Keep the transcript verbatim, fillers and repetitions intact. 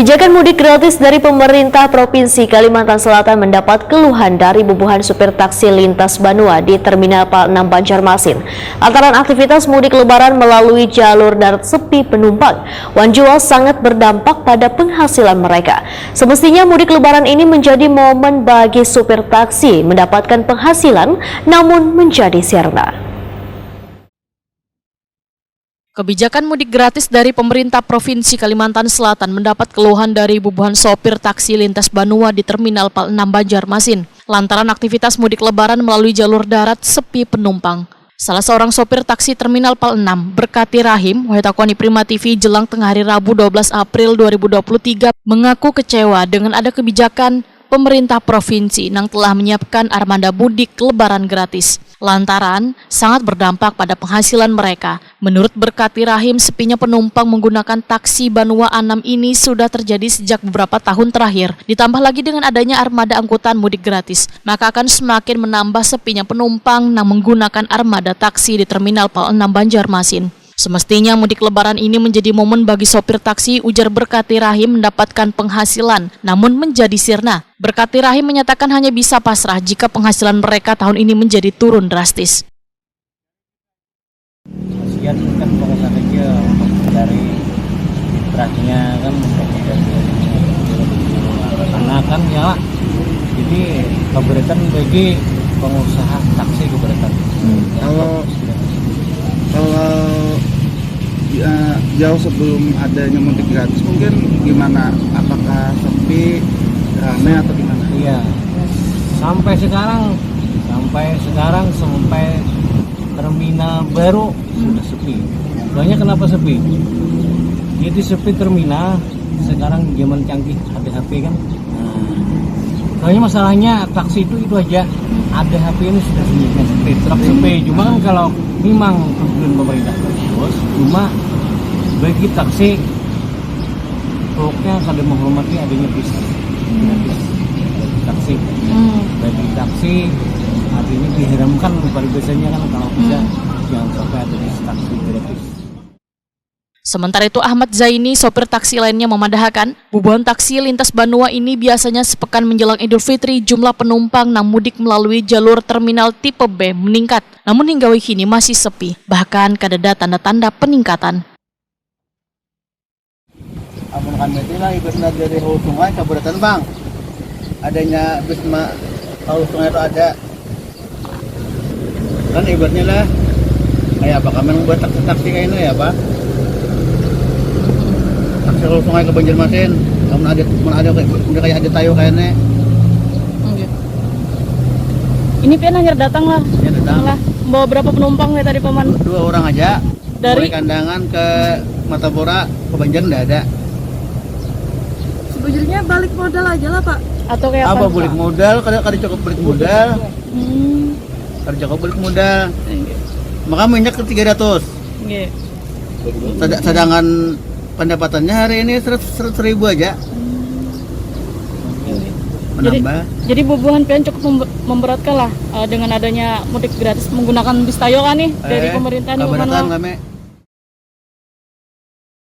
Kebijakan mudik gratis dari pemerintah Provinsi Kalimantan Selatan mendapat keluhan dari bubuhan supir taksi lintas banua di Terminal Pal enam Banjarmasin lantaran aktivitas mudik lebaran melalui jalur darat sepi penumpang. Wan jua sangat berdampak pada penghasilan mereka. Semestinya mudik lebaran ini menjadi momen bagi supir taksi mendapatkan penghasilan, namun menjadi sirna. Kebijakan mudik gratis dari pemerintah Provinsi Kalimantan Selatan mendapat keluhan dari bubuhan sopir taksi lintas banua di Terminal Pal enam Banjarmasin lantaran aktivitas mudik lebaran melalui jalur darat sepi penumpang. Salah seorang sopir taksi Terminal Pal enam, Berkati Rahim, wahitakoni Prima T V jelang tengah hari Rabu dua belas April dua ribu dua puluh tiga, mengaku kecewa dengan ada kebijakan pemerintah provinsi nang telah menyiapkan armada mudik lebaran gratis. Lantaran sangat berdampak pada penghasilan mereka. Menurut Berkati Rahim, sepinya penumpang menggunakan taksi Banua Anam ini sudah terjadi sejak beberapa tahun terakhir. Ditambah lagi dengan adanya armada angkutan mudik gratis, maka akan semakin menambah sepinya penumpang nang menggunakan armada taksi di Terminal Pal enam Banjarmasin. Semestinya mudik lebaran ini menjadi momen bagi sopir taksi, ujar Berkati Rahim, mendapatkan penghasilan, namun menjadi sirna. Berkati Rahim menyatakan hanya bisa pasrah jika penghasilan mereka tahun ini menjadi turun drastis. Kasihan kan pengusaha kecil untuk mencari fitrahnya kan, untuk tidak karena kan ya, jadi keberatan bagi pengusaha taksi keberatan. Kalau kalau ya, jauh sebelum adanya mudik gratis mungkin gimana? Apakah sepi, ramai atau gimana? Iya, sampai sekarang, sampai sekarang sampai terminal baru sudah sepi. Soalnya kenapa sepi? Jadi sepi terminal, sekarang zaman canggih, ada H P kan. Nah, soalnya masalahnya taksi itu itu aja, ada H P ini sudah sepi, sepi, truk sepi. Cuma kan kalau memang tujuan pemerintah bagus, cuma bagi taksi pokoknya kada menghormati adanya bis, adanya bis bagi taksi. Bagi taksi artinya diharamkan, pada biasanya kan kalau bisa jangan sampai ada bis taksi gratis. Sementara itu, Ahmad Zaini, sopir taksi lainnya, memadahakan bubuhan taksi lintas banua ini biasanya sepekan menjelang Idul Fitri jumlah penumpang nang mudik melalui jalur terminal tipe B meningkat, namun hingga wikini masih sepi, bahkan kadada tanda-tanda peningkatan. Amun kami ti lah ibasnya dari hulu sungai kaberatan bang, adanya bis ma hulu sungai tu ada kan, ibaratnya lah kayak apa kami nang buat taksi-taksi kayak ini ya apa, taksi hulu sungai ke Banjarmasin, amun ada amun ada kayak udah kayak ada tayu kayak ini. Ini pian hanyar datang lah. Ya datang. Lah, bawa berapa penumpang ya tadi paman? Dua orang aja. Dari Mulai Kandangan ke Martapura ke Banjar ndak ada. Sebujurnya balik modal aja lah pak. Atau kayak Apa bulik modal? Kada kada cukup bulik modal. Hmm. Kada cukup bulik modal. Maka minyak ke tiga ratus. Nggih. Seda- Sedangkan pendapatannya hari ini seratus seratus ribu aja. Jadi, Menambah. jadi bubuhan pian cukup membe- memberatkan lah eh, dengan adanya mudik gratis menggunakan bis tayo kan nih dari Eh, pemerintah nih keberatan Paman, lah. Kami.